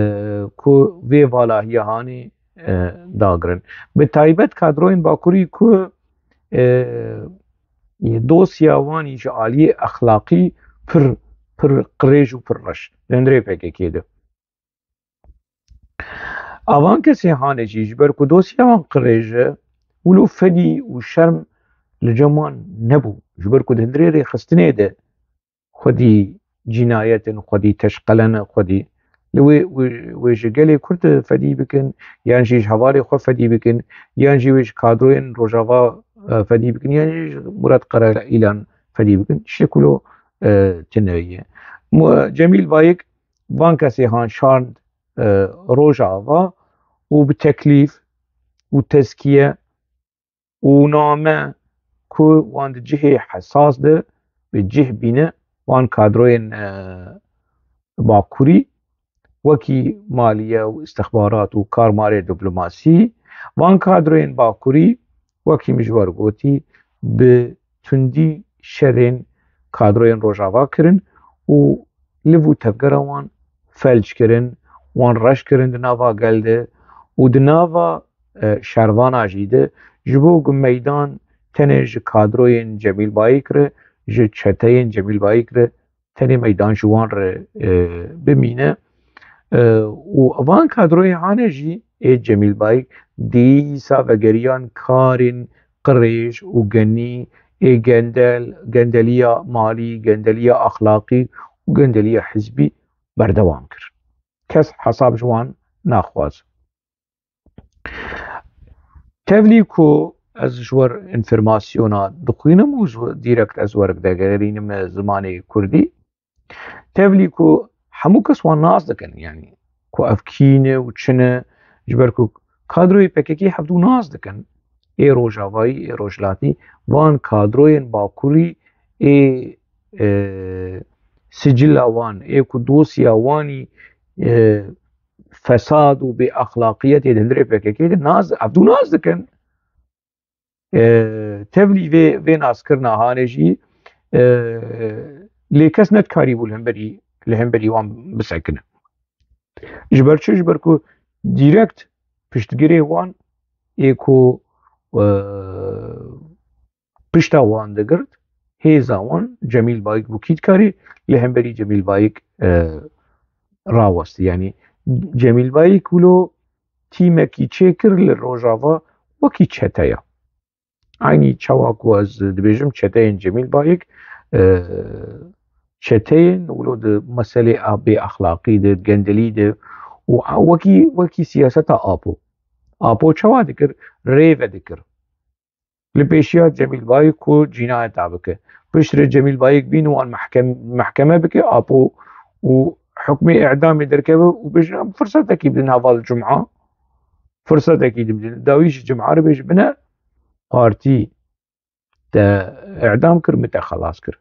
ku vê valahiya hanê, e, dagirin. Bi taybet kadroyên Bakurî ku, e, dosya wan î ji aliyê exlaqî pir, pir qirêj û pir reş di hundirê P K K de. Avan kesê hanê jî ji ber ku dosya wan qirêj e, wilo fedî û şerm li cem wan nebû. Ji ber ku di hundirê rêxistinê de xwedî cînayet in, xwedî teşqelen in, xwedî Li wê, wê, wê ji gelê Kurd fedî bikin, yan jî ji hevalê xwe fedî bikin, yan jî wê ji kadroyên Rojava, e, fedî bikin, yan jî ji Murat Karayilan fedî bikin. Tiştek wilo, e, tune ye. Mu-, Cemîl Bayik van kesê han şand, e, Rojava û bi teklîf û tezkiye û name ku wan di cihê hesas de bi cih bîne, wan kadroyên, e, Bakurî wekî maliye û istixbarat û karmarê diplomasî, van kadroyên Bakurî wekî min ji we re gotî bi tundî şerên kadroyên Rojava kirin û liv û tevgera wan felc kirin, wan reş kirin di nava gel de û di nava, e, şervana jî de, ji bo ku meydan tenê ji kadroyên Cemîl Bayik re, ji çeteyên Cemîl Bayik re tenê meydan ji wan re, e, bimîne. E, û van kadroyê hane jî ê Cemîl Bayik dîsa vegeriyan karên qirêj û genî ê gendel, gendeliya malî, gendeliya axlaqî û gendeliya hizbî berdewam kir. Kes hesab ji wan naxwaz. Tevlî ku ez ji we re înformasyona dixwînim û ji we, direkt ez we re digerînim zimanê kurdî. Tevlî ku hemû kes wan nas dikin, yanî ku ev kî ne û çi ne, ji ber ku kadroyê P K K hevdû nas dikin. Ê Rojavayî, ê Rojhilatî, van kadroyên Bakurî, ê, e, sicila wan, ê ku dosya wanî, e, fesad û bêexlaqiyetê di hundirê P K K de nas, hevdû nas dikin. E, tevlî vê, vê naskirina hane jî, e, lê kes nedikarîbû li hemberî, li hemberî wan bisekine. Ji ber çi? Ji ber ku direkt piştgirê wan ê ku, e, pişta wan digirt, hêza wan Cemîl Bayik bû kî dikarî li hemberî Cemîl Bayik, e, rawestî. Yanî Cemîl Bayik wilo tîmekî çêkir li Rojava wekî çeteya. Aynî çawa ku ez dibêjim çeteyên Cemîl Bayik, e, çeteyên wilo di meselê a-, bêexlaqî de, gendelî de û a-, wekî, wekî siyaseta Apo. Apo çawa dikir? Rê vedikir. Li pêşiya Cemîl Bayik ku cînayeta bike. Piştre Cemîl Bayik bîn wan mehkem-, mehkeme bike, Apo û hukmê îdamê derkeve û bêjin em firsetekî bidin heval Cuma. Firsetekî dibidin. Dawî ji Cuma re bêje bine partî te îdam kir, min te xelas kir.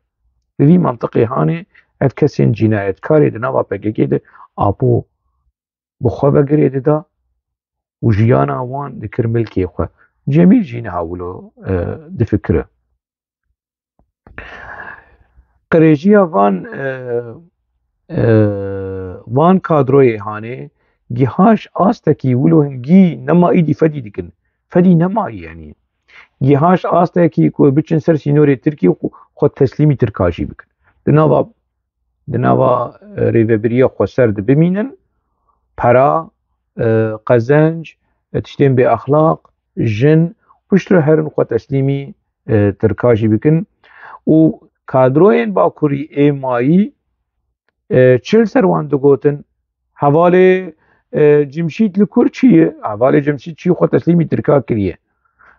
Bi vî mentiqê hanê ev kesên cînayetkarê di nava P K K de Apo bi xwe ve girê dida û jiyana wan dikir milkê xwe. Cemîl jî niha wilo, e, difikire. Qirêjiya van, e, e, van kadroyê hanê gihaş astekî wilo hingî nema îdî fedî dikin. Fedî nemayî yanî. Gihaş astekî ku biçin ser sînorê Tirkiyê û xwe teslîmî Tirka jî bikin. Di nava, di nava, e, rêvebiriya xweser de bimînin, pera, e, qezenc, e, tiştên bêexlaq, jin, piştre herin xwe teslîmî, e, Tirka jî bikin. Û kadroyên Bakurî ê mayî, e, çi li ser wan digotin? Hevalê, e, Cimşît li kur çi ye? Hevalê Cimşît çi xwe teslîmî Tirka kiriye?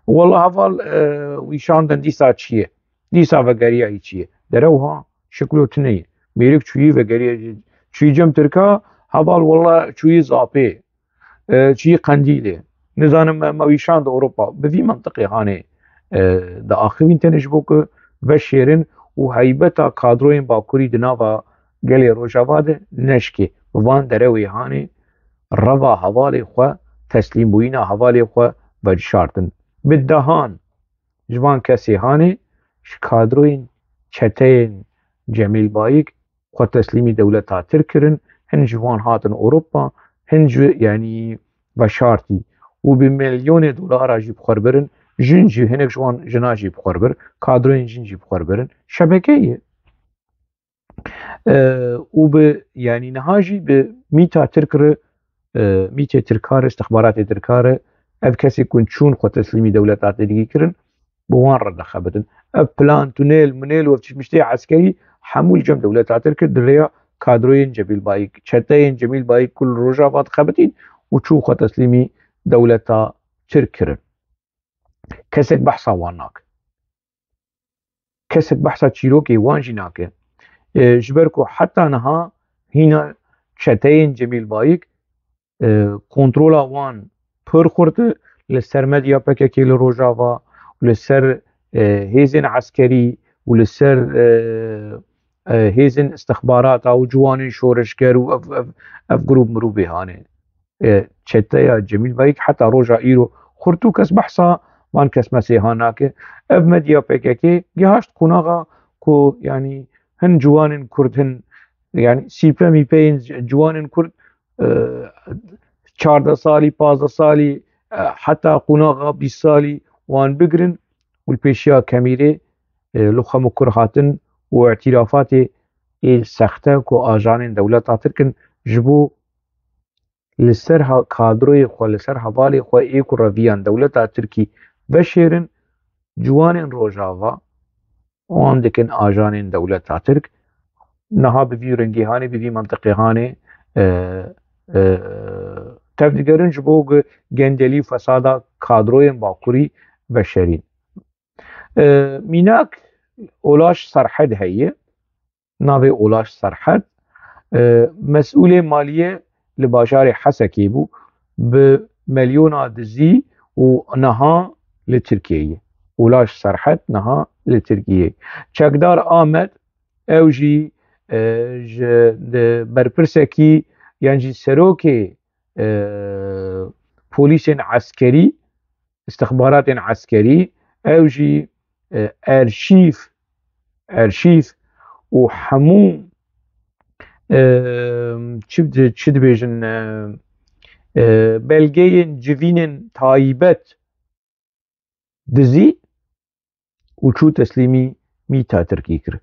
Wela heval, e, wî şandin dîsa çi ye? Dîsa vegeriya hîçî ye. Derew ha, şiklo tune ye. Mêrik çûyî vegeriya, çûyî cem Tirka, heval wela çûyî Zapê, e, çûyî Qendîlê. Nizanim me, me wî şand Ewropa. Bi vî mentiqê hanê, e, diaxivîn tenê ji bo ku veşêrin û heybeta kadroyên Bakurî di nava gelê Rojava de neşkê. Bi van derewê hanê reva hevalê xwe, teslîmbûyîna hevalê xwe vedişartin. Bi dehan ji van kesê hanê ji kadroyên çeteyên Cemîl Bayik xwe teslîmî dewleta Tirk kirin, hin ji wan hatin Ewropa, hin ji, yanî, veşartî û bi milyonê dolara jî bi xwe re birin, jin jî, hinek ji wan jina jî bi xwe re bir, kadroyên jin jî bi xwe re birin. Şebeke ye. E, û bi, yanî niha jî bi mîta Tirk re, e, mîtê Tirka re, istixbaratê Tirka re, ev kesê ku çûn xwe teslîmî dewleta Tirkî kirin, bi wan re dixebitin. Ev plan, tunêl, munêl û ev çişmiştê eskerî hemû li cem dewleta Tirk di rêya kadroyên Cemîl Bayik, çeteyên Cemîl Bayik ku li Rojava dixebitîn û çû xwe teslîmî dewleta Tirk kirin. Kesek behsa wan nake. Kesek behsa çîrokê wan jî nake. E, ji ber ku heta niha hîna çeteyên Cemîl Bayik, e, kontrola wan pir xurt e li ser medya P K K li Rojava û li ser, e, hêzên eskerî û li ser, e, e, hêzên istixbarata û ciwanên şoreşger û ev, ev, ev grûp mirûvê hane. E, çeteya Cemîl Bayik heta roja îro xurt û kes behsa van kesmesê ha nake. Ev medya P K K gihaşt qonaxa ku, yanî, hin ciwanên Kurd, hin, yanî, sîpe mîpeyên ciwanên Kurd, e, çardeh salî, pazdeh salî, e, heta qonaxa bîst salî wan bigirin û li pêşiya kemîrê, e, li xwe mikur hatin û îtîrafatê ê sexte ku ajanên dewleta Tirk in ji bo li ser ha-, kadroyê xwe, li ser hevalê xwe ê ku reviyan dewleta Tirkî veşêrin, ciwanên Rojava wan dikin ajanên dewleta Tirk. Niha bi vî rengî hanê, bi vî mentiqê hanê, e, e, tevdigerin ji bo ge-, gendelî û fesada kadroyên Bakurî veşerîn. E, mînak Olaş Serhed heye. Navê Olaş Serhed, e, mesûlê maliyê li bajarê Hesekê bû, bi milyona dizî û niha li Tirkiyeyê. Olaş Serhed niha li Tirkiyeyê. Çekdar Amed, ew jî, e, ji, di berpirsekî yan jî serokê, e, polîsên eskerî, istixbaratên eskerî, ew jî, e, erşîv, erşîv û hemû, e, çi di-, çi dibêjin, e, e, belgeyên civînên taybet dizî û çû teslîmî mîta Tirkî kir.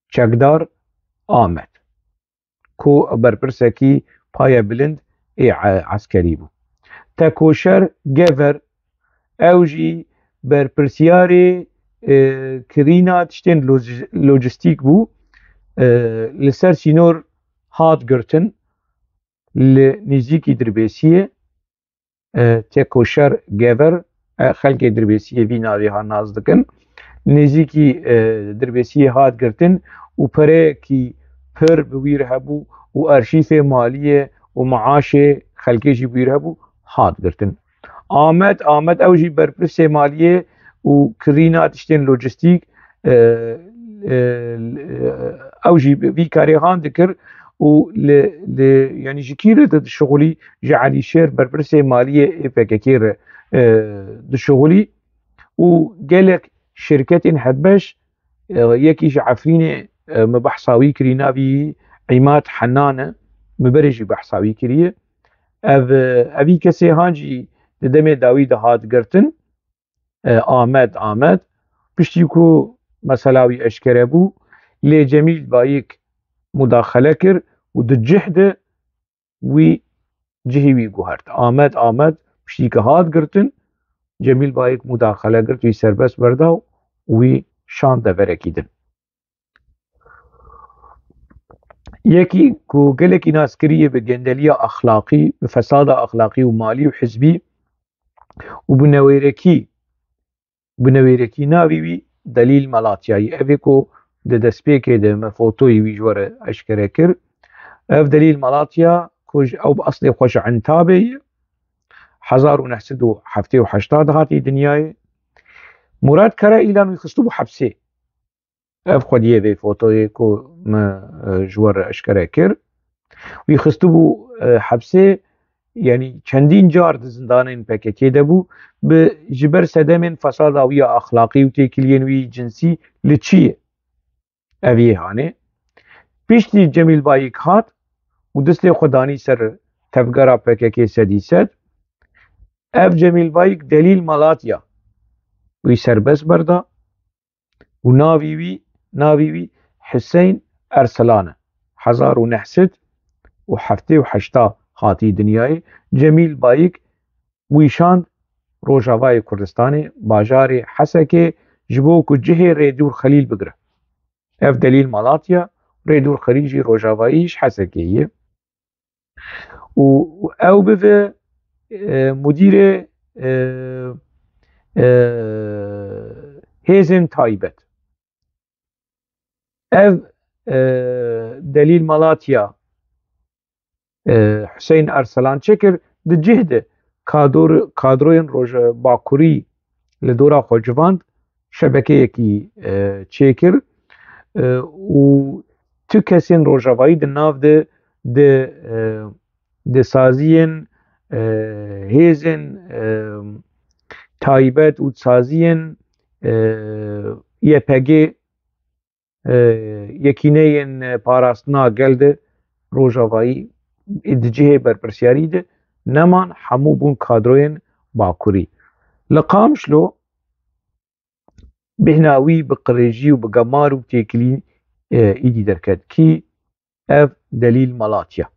Çekdar Amed, ku berpirsekî paye bilind ê e-, eskerî bû. Tekoşer Gever, ew jî berpirsiyarê, e, kirîna tiştên loj-, lojistîk bû, e, li ser sînor hat girtin, li nêzîkî Dirbêsiyê, e, Tekoşer Gever, e, xelkê Dirbêsiyê vî navê ha nas dikin. Nêzîkî, e, Dirbêsiyê hat girtin û pereyekî pir bi wî re hebû û arşîfê maliyê û maaşê xelkê jî bi wî re hebû, hat girtin. Amed, Amed ew jî berpirsê maliyê û kirîna tiştên lojistîk, e, e, ew jî vî karê han dikir û li, li, yanî ji kî re dişixulî? Ji Elîşêr, berpirsê maliyê ê P K K re, e, dişixulî û gelek şirketên hevbeş, e, yekî ji Efrînê, e, min behsa wî kirî, navî Îmad Henan e, min berê jî behsa wî kiriye. Ev, e, evî kesê han jî di demê dawî de hat girtin. E, Amed, Amed, piştî ku mesela wî eşkere bû, lê Cemîl Bayik mudaxele kir û di cih de wî cihê wî guhert. Amed, Amed, piştî ku hat girtin, Cemîl Bayik mudaxele girt, wî serbest berda û wî şand deverekî din. Yekî ku gelekî nas kiriye bi gendeliya exlaqî, bi fesada exlaqî û malî û hizbî û bi newêrekî, bi newêrekî navî wî Delîl Malatyayî. Ev ê ku di destpêkê de me fotoyê wî ji we re eşkere kir. Ev Delîl Malatya ku ji, ew bi eslê xwe ji Entabê ye. Hezar û neh sed û heftê û heşt dihatî dinyayê. Murat Karaîlan wî xistibû hepsê. Ev xwediyê vê fotoyê ku me, e, ji we re eşkere kir. Wî xistibû, e, hepsê, yanî çendîn car di zindanên P K K de bû, bi, ji ber sedemên fesada wî ya exlaqî û têkiliyên wî cinsî li çi ye. Ev yê hanê. Piştî Cemîl Bayik hat û destê xwe danî ser tevgera P K K sedî sed, ev Cemîl Bayik Delîl Malatya wî serbest berda û navî wî, navî wî Hiseyn Erselan e. Hezar û neh sed û heftê û heşt hatî dinyayê. Cemîl Bayik wî şand Rojavayê Kurdistanê, bajarê Hesekê, ji bo ku cihê Rêdûr Xelîl bigire. Ev Delîl Malatya û Rêdûr Xirî jî Rojavayî ji Hesekê ye. Û ew bibe, e, mudîrê, e, e, hêzên taybet. Ev, e, Delîl Malatya, e, Hüseyin Ersalan çêkir, di cih de kador-, kadroyên Roja-, Bakurî li dora xwe civand, şebekeyekî, e, çêkir, e, û tu kesên Rojavayî di nav de, di, e, di saziyên, e, hêzên, e, taybet û saziyên, e, Y P G, e, Yekîneyên Parastina Gel de Rojavayî di cihê berpirsiyarî de neman, hemû bûn kadroyên Bakurî. Li Qamişlo bêhna wî bi qirêjî û bi gemar û têkilî, e, îdî derket. Kî? Ev Delîl Malatya.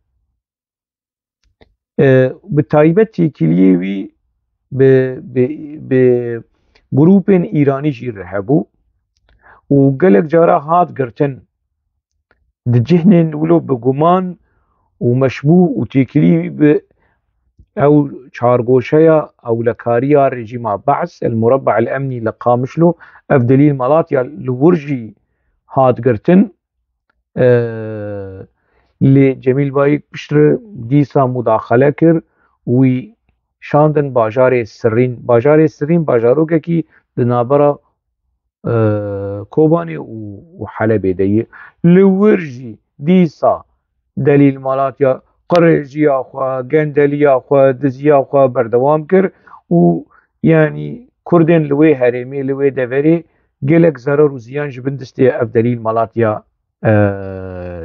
E, bi taybet têkiliyê wî bi, bi, bi grûpên Îranî jî re hebû û gelek cara hat girtin. Di cihnên wilo bi guman û meşbûh û têkilî wî bi ew çargoşeya ewlekariya rejîma Be's, El Murabba El Emnî li Qamişlo, ev Delîl Malatya li wir jî hat girtin. E, lê Cemîl Bayik piştre dîsa mudaxele kir û wî şandin bajarê Sirrîn. Bajarê Sirrîn bajarokekî di navbera, e, Kobanê û, û Helebê de ye. Li wir jî dîsa Delîl Malatya qirêjiya xwe, gendeliya xwe, diziya xwe berdewam kir û, yanî, Kurdên li wê herêmê, li wê deverê gelek zerar û ziyan ji bin destê ev Delîl Malatya, e,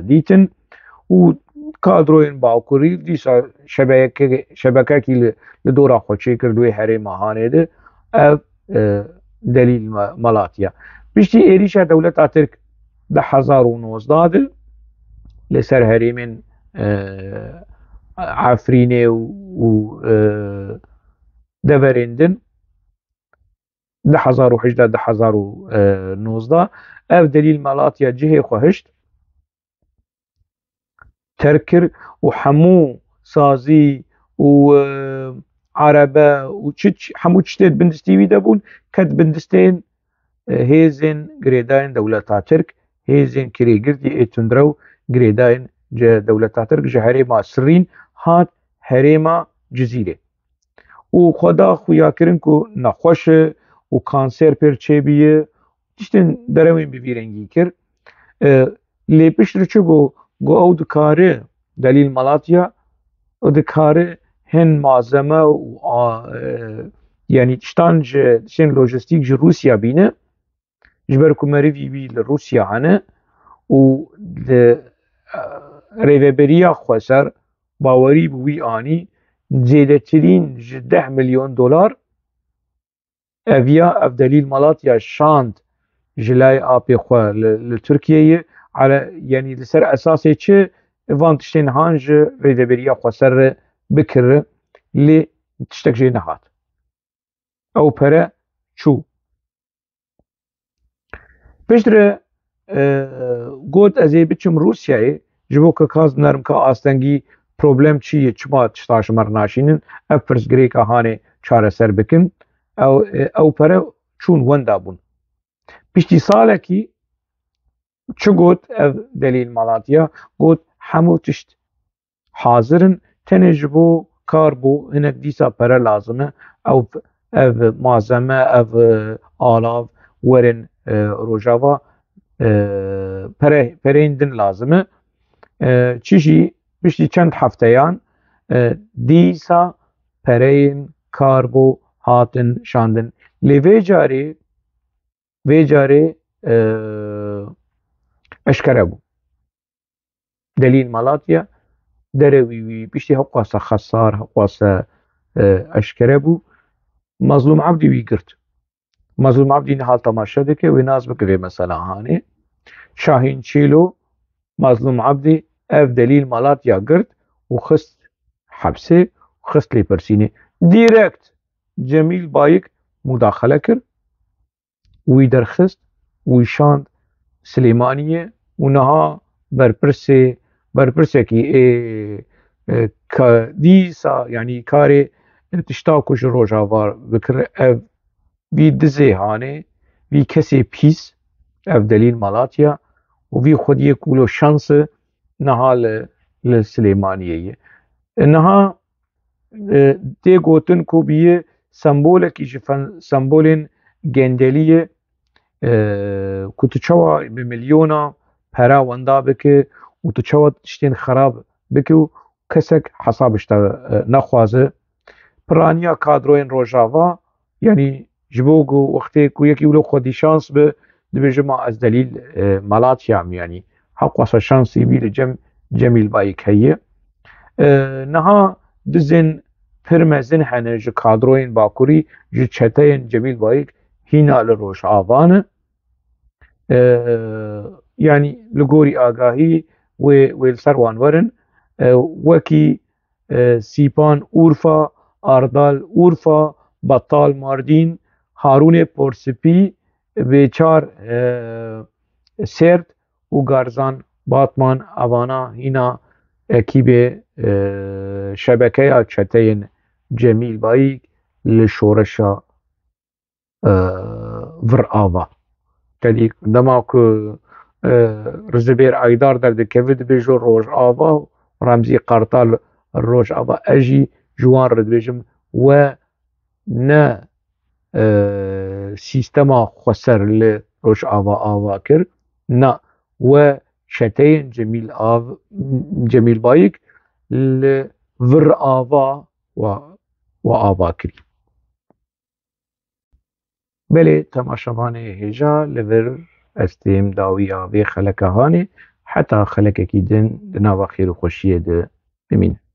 dîtin û kadroyên Bakurî dîsa şebeke-, şebekekî li, li dora xwe çêkir di wê herêma Hanê de. Ev, e, Delîl Ma-, Malatya. Piştî êrîşa dewleta Tirk di hezar û nozdeh de li ser herêmên, e, Efrînê û, û, e, deverên din, du hezar û hejdeh, du hezar û nozdeh, ev Delîl Malatya cihê xwe hişt, terk kir û hemû sazî û, e, erebe û çi, çi, hemû tiştê di bin destî wî de bûn, ket bin destên, e, hêzên girêdayên dewleta Tirk, hêzên kirêgirtî ê tundrew girêdayên ji dewleta Tirk ji herêma Sirrîn hat herêma Cizîrê. Û xwe da xuyakirin ku nexweş e û kanser pêr çêbûye, tiştên derewên bi vî rengî kir. E, lê piştre çi bû, got ew dikare, Delîl Malatya, ew dikare hin malzeme û a, e, yanî tiştan ji, tiştên lojistîk ji Rûsya bîne. Ji ber ku merivî wî li Rûsya hene û di, e, rêveberiya xweser bawerî bi wî anî, zêdetirîn ji deh milyon dolar eviya ev Delîl Malatya şand ji layê apê xwe li, li Tirkiyeyê, ele-, yanî li ser esasê çi van tiştên han ji rêveberiya xweser re bikire, lê tiştek jê nehat. Ew pere çû. Piştre, e, got, ez ê biçim Rûsyayê, ji bo ku ka ez binerim ka astengî problem çi ye, çima tişta ji me re naşînin, ev pirsgirêka hanê çareser bikin. Ew, e, ew pere çûn wenda bûn. Piştî salekî çi got ev Delîl Malatya? Got, hemû tişt hazir in, tenê ji bo kar bû hinek dîsa pere lazim e. Ew, ev malzeme, ev, e, alav werin, e, Rojava, e, pere-, pereyên din lazim e. E, çi jî piştî çend hefteyan, e, dîsa pereyên kar bû hatin şandin. Lê vê carê, vê carê, e, eşkere bû. Delîl Malatya, derewî wî piştî hewqasa xesar, hewqasa, e, eşkere bû. Mazlûm Ebdî wî girt. Mazlûm Ebdî niha temaşe dike, wê nas bike vê mesela hanê. Şahîn Çîlo, Mazlûm Ebdî ev Delîl Malatya girt û xist hepsê û xist lêpirsînê. Direkt Cemîl Bayik mudaxele kir. Wî derxist, wî şand Silêmaniyê û niha berpirsê, berpirsekî ê, e, ka, dîsa, yanî karê, e, tişta ku ji Rojava bikir, ev vî dizê hanê, vî kesê pîs, ev Delîl Malatya û vî xwediyê ku lo şans e niha li, li Silêmaniyê ye. E, niha, e, tê gotin ku bîye sembolekî ji fen-, sembolên gendeliyê, e, ku tu çawa bi milyona pera wenda bike û tu çawa tiştên xerab bike û kesek hesab ji te, e, nexwaze. Piraniya kadroyên Rojava, yanî ji bo ku wextê ku yekî wilo xwedî şans bi, dibêje ma ez Delîl, e, Malatya me, yanî heqwasa şansî bî li cem Cemîl Bayik heye. E, niha dizên pir mezin hene ji kadroyên Bakurî, ji çeteyên Cemîl Bayik hîna li Rojava ne. E, yanî li gorî agahî wê, wê li ser wan werin, e, wekî, e, Sîpan Urfa, Ardal Urfa, Batal Mardîn, Harûnê Porsipî, Bêçar, e, Sêrt û Garzan Batman, evana hîna ekîbê, e, şebekeya çeteyên Cemîl Bayik li şoreşa, e, Vir Ava. Yanî dema ku, e, Rizibêr Aydar derdikeve, dibêje Rojava, Remzî Qartal Rojava, ez jî ji wan re dibêjim, we ne, e, sîstema xweser li Rojava ava kir, na, we çeteyên Cemîl Av-, Cemîl Bayik li Vir Ava we, we ava kirî. Belê, temaşevanê hêja, li vir ez têm dawiya vê xeleka hanê, heta xelekekî din di nava xêr û xweşiyê de bimînin.